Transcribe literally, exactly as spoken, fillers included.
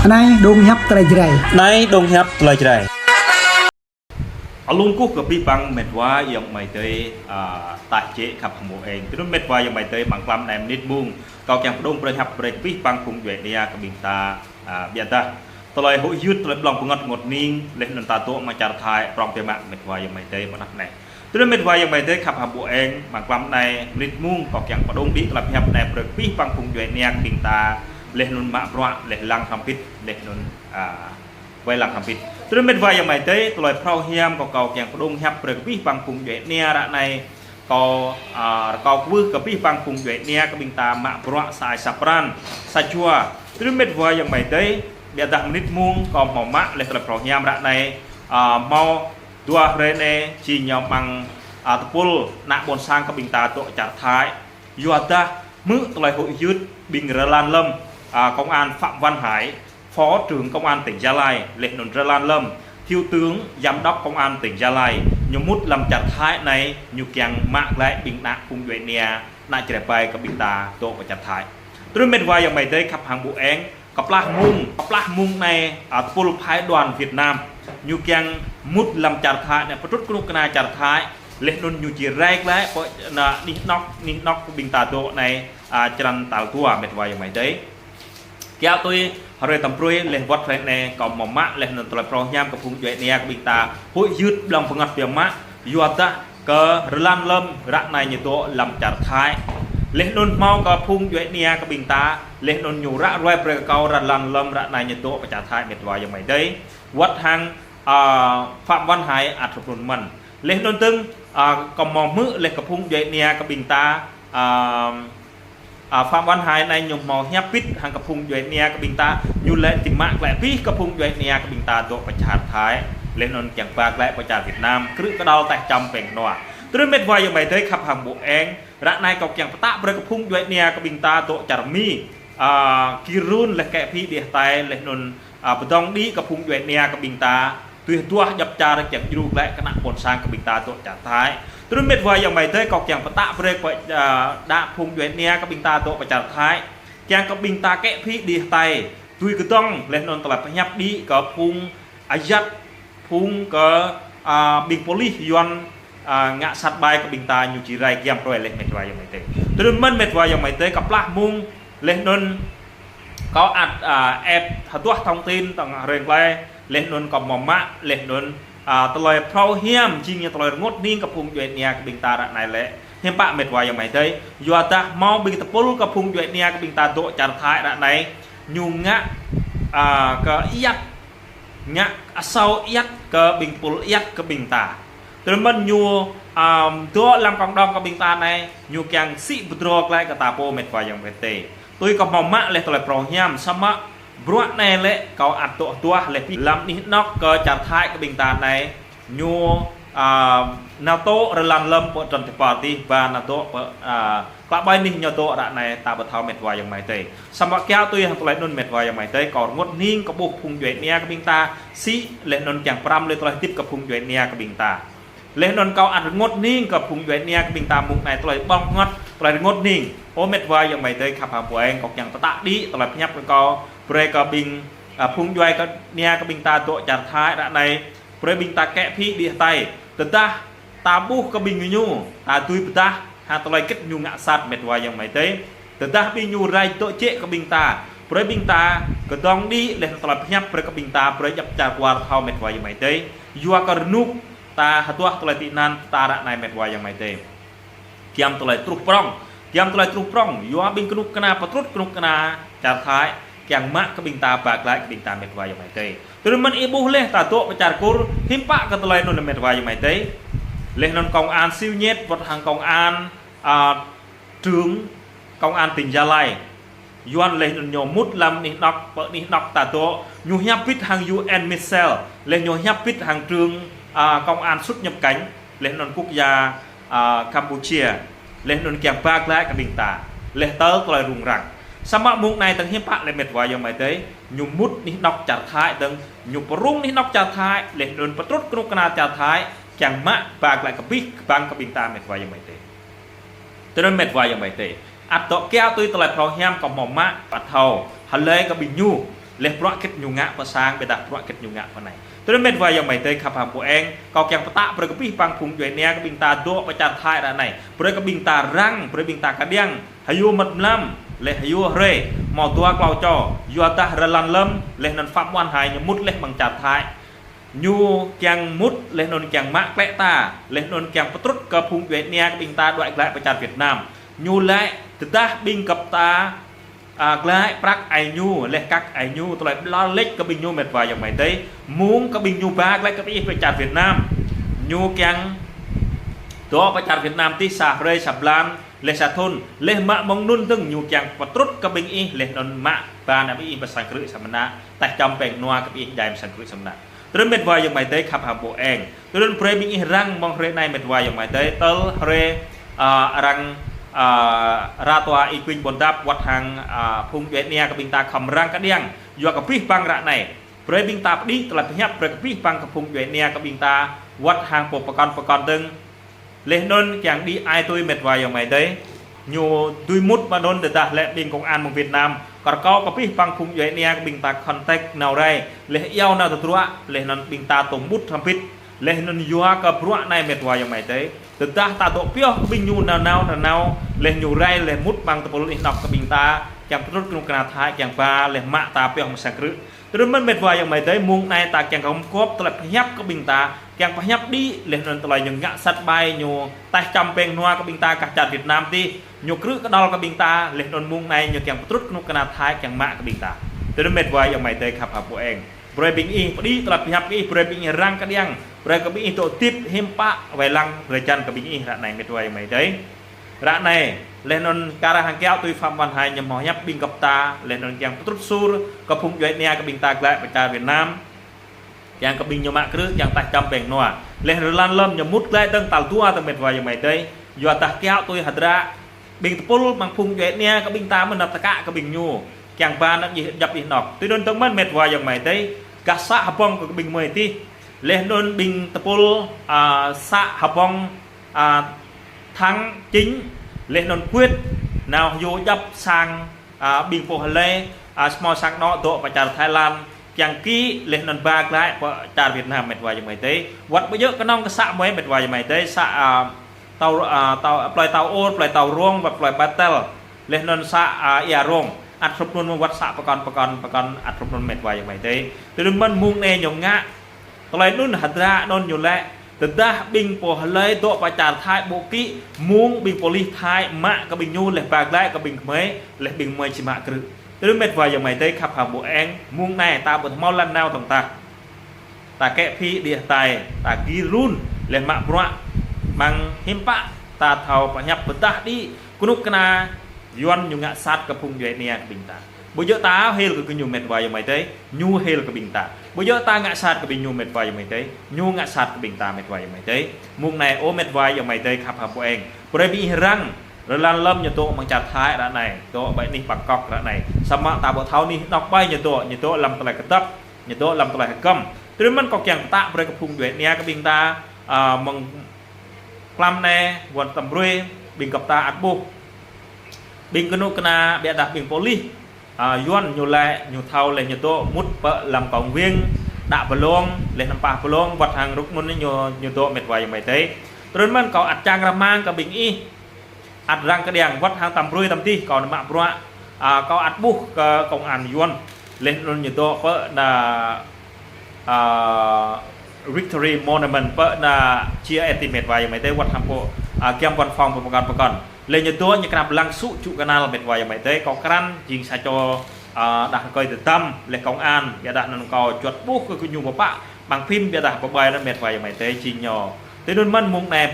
Anai dong hiăp tơlơi Jrai. Anai dong hiăp tơlơi Jrai. Alung kuh kơ abih bang met wa ayŏng amai adơi, a, ta čĕ khăp hăng ƀu eng. Tui anŭn met wa ayŏng amai adơi, mlam klăm anai mơnit mông, kâo kiăng pơdŏng brơi hiăp brơi kơ abih bang phung djuai ania kơ ƀing ta, a, biă dah tơlơi huĭ hyưt, tơlơi blŏng pơngăt rơngot hning, laih anŭn ta dŏ mă čar Thái, prong biă mă met wa ayŏng amai adơi, mơnăp anai. Tui anŭn met wa ayŏng amai adơi khăp hăng ƀu eng, mlam klăm anai mơnit mông, kâo kiăng pơdŏng đĭ tơlơi hiăp anai brơi kơ abih bang phung djuai ania kơ ƀing ta, laih anŭn mă bruă, laih lăng hrăm pit, laih anŭn, a, wai lăng hrăm pit. Tui anŭn met wa ayŏng amai adơi, tơlơi phrâo hiam kâo, kâo kiăng pơdŏng hiăp brơi kơ abih bang phung djuai ania ră anai, kâo, a, rơkâo kwưh kơ abih bang phung djuai ania kơ ƀing ta mă bruă sa ai sa pran, sa jua. Tui anŭn met wa ayŏng amai adơi, biă dah mơnit mông, kâo hmâo mă laih tơlơi phrâo hiam ră anai, a, hmâo dua hrơi anai, či ñu mơ̆ng, a, tơpul ană ƀôn sang kơ ƀing ta dŏ čar Thái. Yua dah hmư̆ tơlơi huĭ hyưt ƀing rơlan lơm, a, công an Phạm Văn Hải, Phó trưởng Công an tỉnh Gia Lai, laih anŭn rơlan lơm Thiếu tướng Giám đốc Công an tỉnh Gia Lai, ñu mŭt lăm čar Thái anai, ñu kiăng mă glaĭ ƀing ană phung djuai ania, ană Jrai ƀai kơ ƀing ta dŏ pơ čar Thái. Tui anŭn met wa ayŏng amai adơi khăp hăng ƀu eng, kơplah mông, kơplah mông anai, a, tơpul phái đoàn Việt Nam, ñu kiăng mŭt lăm čar Thái anai, pơtrŭt kơnuk kơna čar Thái, laih anŭn ñu či rai glaĭ pơ anai anih anŏk, anih anŏk kơ ƀing ta dŏ anai, a, črăn tal dua met wa ayŏng amai adơi. Kiaŏ tui hrơi tơm brơi laih wơ̆t hrơi anai, kâo hmâo mă laih anŭn tơlơi phrâo hiam kơ phung djuai ania kơ ƀing ta, huĭ hyưt blŏng pơngăt biă mă, yua dah kơ rơlan lơm ră anai ñu dŏ lăm čar Thái. Laih anŭn hmâo kơ phung djuai ania kơ ƀing ta, laih anŭn ñu ră ruai brơi kơ kâo rơlan lơm ră anai ñu dŏ pơ čar Thái met wa ayŏng amai adơi. Wơ̆t hăng, a, Phạm Văn Hải ăt hrup anŭn mơ̆n. Laih anŭn tơ̆ng, a, kâo hmâo hmư̆ laih kơ phung djuai ania kơ ƀing ta, a, a, Phạm Văn Hải anai ñu hmâo hiăp pit hăng kơ phung djuai ania kơ ƀing ta, ñu laĭ či mă glaĭ abih kơ phung djuai ania kơ ƀing ta dŏ pơ čar Thái, laih anŭn kiăng ba glaĭ pơ čar Việt Nam, krư̆ kơđăl taih čăm peng kơnua. Tui anŭn met wa ayŏng amai adơi khăp hăng ƀu eng, ră anai kâo kiăng pơtă brơi kơ phung djuai ania kơ ƀing ta dŏ čar Mi, a, gir run laih kĕ phi đih tai, laih anŭn, a, pơdŏng đĭ kơ phung djuai ania kơ ƀing ta, tui hơduah djŏp čar kiăng djru glaĭ kơ ană ƀôn sang kơ ƀing ta dŏ čar Thái. Tui anŭn met wa ayŏng amai adơi, kâo kiăng pơtă brơi kơ, a, đa phung djuai ania kơ ƀing ta dŏ pơ čar Thái, kiăng kơ ƀing ta kĕ phi đih tai, tui kơdŏng laih anŭn tơlơi pơhiăp đĭ kơ phung ayăt, phung kơ, a, ƀing polis Yuan, a, ngă sat ƀai kơ ƀing ta, ñu či rai giăm ruai laih met wa ayŏng amai adơi. Tui anŭn mơ̆n met wa ayŏng amai adơi, kơplah mông laih anŭn kâo ăt, a, ĕp hơduah thông tin tơ̆ng hrơi anai, laih anŭn kâo hmâo mă, laih anŭn, a, tơlơi phrâo hiam jing ñu tơlơi rơngot hning kơ phung djuai ania kơ ƀing ta ră anai lĕ. Hiư̆m pă met wa ayŏng amai adơi, yua dah hmâo ƀing tơpul kơ phung djuai ania kơ ƀing ta dŏ čar Thái ră anai, ñu ngă, a, kơ ayăt, ngă asâo ayăt kơ ƀing tơpul ayăt kơ ƀing ta. Tui anŭn mơ̆n ñu, a, dŏ lăm cộng đồng kơ ƀing ta anai, ñu kiăng sĭ pơdrô glaĭ kơ ta pô met wa ayŏng amai adơi. Tui kâo hmâo mă laih tơlơi phrâo hiam, samơ̆ bruă anai lĕ kâo ăt dŏ hơduah laih pih lăm anih anŏk kơ čar Thái kơ ƀing ta anai, ñu, a, nao dŏ rơlan lơm pơ Trần Thị Pati, ba nao dŏ pơ, a, klă ƀai anih ñu dŏ ră anai ta ƀu thâo met wa ayŏng amai adơi. Samơ̆ kiaŏ tui hăng tơlơi anŭn met wa ayŏng amai adơi, kâo rơngot hning kơ ƀuh phung djuai ania kơ ƀing ta, sĭ laih anŭn kiăng pơrăm lui tơlơi hơdip kơ phung djuai ania kơ ƀing ta. Laih anŭn kâo ăt rơngot hning kơ phung djuai ania kơ ƀing ta mông anai tơlơi ƀơ̆ng huăt, tơlơi rơngot hning. Ơ met wa ayŏng amai adơi khăp hăng ƀu eng, kâo kiăng pơtă đĭ tơlơi pơhiăp kơ kâo, brơi kơ ƀing, a, phung djuai kơ ania kơ ƀing ta dŏ čar Thái ră anai, brơi ƀing ta kĕ phi đih tai. Tơdah ta ƀuh kơ ƀing ñu, ta dưi pơdah hăng tơlơi kĭt ñu ngă sat met wa ayŏng amai adơi. Tơdah ƀing ñu rai dŏ jĕ kơ ƀing ta, brơi ƀing ta kơdŏng đĭ laih tơlơi pơhiăp brơi kơ ƀing ta, brơi djŏp čar kwar thâo met wa ayŏng amai adơi. Yua kơ rơnuk ta hơduah tơlơi tị nạn ta ră anai met wa ayŏng amai adơi. Giăm tơlơi truh prŏng, giăm tơlơi truh prŏng, yua ƀing kơnuk kơna pơtrŭt kơnuk kơna čar Thái, kiăng mă kơ ƀing ta ba glaĭ kơ ƀing ta met wa ayŏng amai adơi. Tui anŭn mơ̆n ih ƀuh laih ta dŏ pơ čar Kur, hiư̆m pă kơ tơlơi anŭn met wa ayŏng amai adơi. Laih anŭn công an Siu Nhiết, wơ̆t hăng công an, a, trưởng công an tỉnh Gia Lai. Yuan laih anŭn ñu mŭt lăm anih anŏk, pơ anih anŏk ta dŏ, ñu hiăp bit hăng U N Michel, laih ñu hiăp bit hăng trưởng, a, công an xuất nhập cảnh, laih anŭn quốc gia, a, Campuchia, laih anŭn kiăng ba glaĭ kơ ƀing ta, laih tơl tơlơi rŭng răng. Samơ̆ mông anai tơ̆ng hiư̆m pă lĕ met wa ayŏng amai adơi, ñu mŭt anih anŏk čar Thái tơ̆ng, ñu pơrŭng anih anŏk čar Thái, laih anŭn pơtrŭt kơnuk kơna čar Thái, kiăng mă ba glaĭ kơ abih bang kơ ƀing ta met wa ayŏng amai adơi. Tui anŭn met wa ayŏng amai adơi. Ăt dŏ kiaŏ tui tơlơi phrâo hiam kâo hmâo mă, ăt thâo hlơi kơ ƀing ñu. Laih bruă hơget ñu ngă pơ sang, ƀiădah bruă hơget ñu ngă pơ anai. Tui anŭn met wa ayŏng amai adơi khăp hăng pô eng, kâo kiăng pơtă brơi kơ abih bang phung djuai ania kơ ƀing ta dŏ pơ čar Thái ră anai. Brơi kơ ƀing ta răng, brơi ƀing ta kơđiăng, hyu mơmŏt mlam, laih hyu hrơi, hmâo dua klâo čô, yua dah Rơlan Lơm, laih anŭn Phạm Văn Hai ñu mŭt laih amăng čar Thái. Ñu kiăng mŭt, laih anŭn kiăng mă klĕ ta, laih anŭn kiăng pơtrŭt kơ phung djuai ania kơ ƀing ta đuaĭ glaĭ pơ čar Việt Nam. Ñu laĭ, tơdah ƀing gơp ta, a, glaĭ prăk ai ñu, laih kăk ai ñu, tơlơi ƀlŏr leč kơ ƀing ñu met wa ayŏng amai adơi. Mơ̆ng kơ ƀing ñu ba glaĭ kơ ƀing ih pơ čar Việt Nam. Ñu kiăng dŏ pơ čar Việt Nam tih sa hrơi sa blan, laih sa thŭn, laih mă mơ̆ng anŭn dơ̆ng ñu kiăng pơtrŭt kơ ƀing ih, laih anŭn mă ba nao ƀing ih pơ sang krư̆ sang mơnă, taih čăm pĕng nua kơ ƀing ih djai pơ sang krư̆ sang mơnă. Tui anŭn met wa ayŏng amai adơi khăp hăng pô eng. Tui anŭn brơi ƀing ih răng mơ̆ng hrơi anai met wa ayŏng amai adơi, tơl hrơi, a, arăng, a, ră tua Y Quynh Buôn Dap wơ̆t hăng, a, phung djuai ania kơ ƀing ta khŏm răng kơđiăng, yua kơ abih bang ră anai. Brơi ƀing ta pơđĭ tơlơi pơhiăp brơi kơ abih bang kơ phung djuai ania kơ ƀing ta wơ̆t hăng pô pơkŏn pơkŏn dơ̆ng. Laih anŭn kiăng đĭ ai tui met wa ayŏng amai adơi. Ñu dưi mŭt mơ̆ng anŭn tơdah lĕ ƀing công an mơ̆ng Việt Nam. Kơ rơkâo kơ abih bang phung djuai ania kơ ƀing ta contact nao rai. Laih iâu nao tơdruă, laih anŭn ƀing ta tŏm ƀut hrŏm hơbĭt. Laih anŭn yua kơ bruă anai met wa ayŏng amai adơi. Tơdah ta dŏ pioh kơ ƀing ñu nao nao nao nao, laih ñu rai laih mŭt amăng tơpul anih anŏ kơ ƀing ta, kiăng pơtrŭt kơnuk kơna Thái kiăng ba, laih mă ta pioh mơ̆ng sang krư̆. Tui anŭn mơ̆n met wa ayŏng amai adơi, mơ̆ng anai ta kiăng kơ gum gŏp tơlơi pơhiăp kơ ƀing ta, kiăng pơhiăp đĭ, laih anŭn tơlơi ñu ngă sat ƀai ñu, taih čăm pĕng nua kơ ƀing ta kah čar Việt Nam tih, ñu krư̆ kơđŏl kơ ƀing ta, laih anŭn mơ̆ng anai ñu kiăng pơtrŭt kơnuk kơna Thái kiăng mă kơ ƀing ta. Tui anŭn met wa ayŏng amai adơi khăp hăng pô eng. Brơi ƀing ih pơđĭ tơlơi pơhiăp kơ ih, brơi ƀing ih răng kơđiăng, brơi kơ ƀing ih dŏ hơdip hiư̆m pă wai lăng drơi jăn kơ ƀing ih ră anai met wa ayŏng amai adơi. Ră anai, laih anŭn kar hăng kiaŏ tui Phạm Văn Hai ñu hmâo pơhiăp ƀing gơp ta, laih anŭn kiăng pơtrŭt sur kơ phung djuai ania kơ ƀing ta glaĭ pơ čar Việt Nam. Kiăng kơ ƀing ñu mă krư̆, kiăng taih čăm pĕng nua. Laih Rơlan Lơm ñu mŭt glaĭ dơ̆ng tal dua dơ̆ng met wa ayŏng amai adơi. Yua dah kiaŏ tui hơdră, ƀing tơpul amăng phung djuai ania kơ ƀing ta mơ̆n nao tơkă kơ ƀing ñu. Kiăng ba nao djai djăp anih anŏ. Tui anŭn dơ̆ng mơ̆n met wa ayŏng amai adơi. Gah să Hbông kơ ƀing gơmơi tih. Laih anŭn ƀing tơpul, a, să Hbông, a, Thăng Chính, laih anŭn Quyết, nao hyu djăp sang, a, ƀing pô hlơi, a, hmâo sang anŏ dŏ pơ čar Thái Lan, kiăng kĭ, laih anŭn ba glaĭ pơ čar Việt Nam met wa ayŏng amai adơi. Wơ̆t ƀu djơ̆ kơnơ̆ng kơ să gơmơi met wa ayŏng amai adơi, să, a, Tao, a, Tao, plơi Tao Ôr, plơi Tao Rông, wơ̆t plơi Ba Tel, laih anŭn să, a, Ia Rông, ăt hrup anŭn wơ̆t să pơkŏn pơkŏn pơkŏn ăt hrup anŭn met wa ayŏng amai adơi. Tui anŭn mơ̆n mơ̆ng anai ñu ngă, tơlơi anŭn hơdră anŭn ñu laĭ, tơdah ƀing pô hlơi dŏ pơ čar Thái ƀu kĭ, mơ̆ng ƀing pôlis Thái mă kơ ƀing ñu laih ba glaĭ kơ ƀing gơmơi, laih ƀing gơmơi či mă krư̆. Tui anŭn met wa ayŏng amai adơi khăp hăng pô eng, mơ̆ng anai ta ƀu hmâo lŏn nao tŏng tah. Ta kĕ phi đĭ hơtai, ta gir run, laih mă bruă, amăng hiư̆m pă, ta thâo pơhiăp pơdah đĭ, kơnuk kơna, Yuan ñu ngă sat kơ phung djuai ania kơ ƀing ta. Ƀu djơ̆ ta hil kơ gơñu met wa ayŏng amai adơi, ñu hil kơ ƀing ta. Ƀu djơ̆ ta ngă sat kơ ƀing ñu met wa ayŏng amai adơi, ñu ngă sat kơ ƀing ta met wa ayŏng amai adơi. Mơ̆ng anai ơ met wa ayŏng amai adơi khăp hăng pô eng. Brơi ƀing ih răng, Rơlan Lơm ñu dŏ amăng čar Thái ră anai, dŏ ƀơi anih Bangkok ră anai. Samơ̆ ta ƀu thâo anih anŏ ƀai ñu dŏ, ñu dŏ lăm tơlơi kơdŏp, ñu dŏ lăm tơlơi hơgŏm. Tui anŭn mơ̆n kâo kiăng pơtă brơi kơ phung djuai ania kơ ƀing ta, a, mơ̆ng mlam anai, wơ̆t tơm brơi, ƀing gơp ta ăt ƀuh. Ƀing kơnuk kơna, ƀiădah ƀing pôlis, a, Yuan ñu laĭ, ñu thâo laih ñu dŏ mŭt pơ lăm công viên, đă bơlông, laih anŭn pah bơlông, wơ̆t hăng rŭk anŭn ñu, ñu dŏ met wa ayŏng amai adơi. Tui anŭn mơ̆n kâo ăt čang rơmang kơ ƀing ih, ăt răng kơđiăng wơ̆t hăng tơm brơi tơm dih, kâo nao mă bruă, a, kâo ăt ƀuh kơ công an Yuan. Laih anŭn ñu dŏ pơ anai, a, Victory Monument pơ anai chia eti met wa ayŏng amai adơi wơ̆t hăng pô, a, giăm văn phòng pơkŏn pơkŏn. Laih ñu dŏ ñu krăp lăng sŭ čŭ kơnăl met wa ayŏng amai adơi, kâo krăn jing sa čô, a, đah rơkơi tơdăm, laih công an, ƀiădah anŭn kâo juăt ƀuh kơ gơñu pơpă, amăng phim ƀiădah pơƀai anŭn met wa ayŏng amai adơi jing ñu. Tui anŭn mơ̆n mơ̆ng anai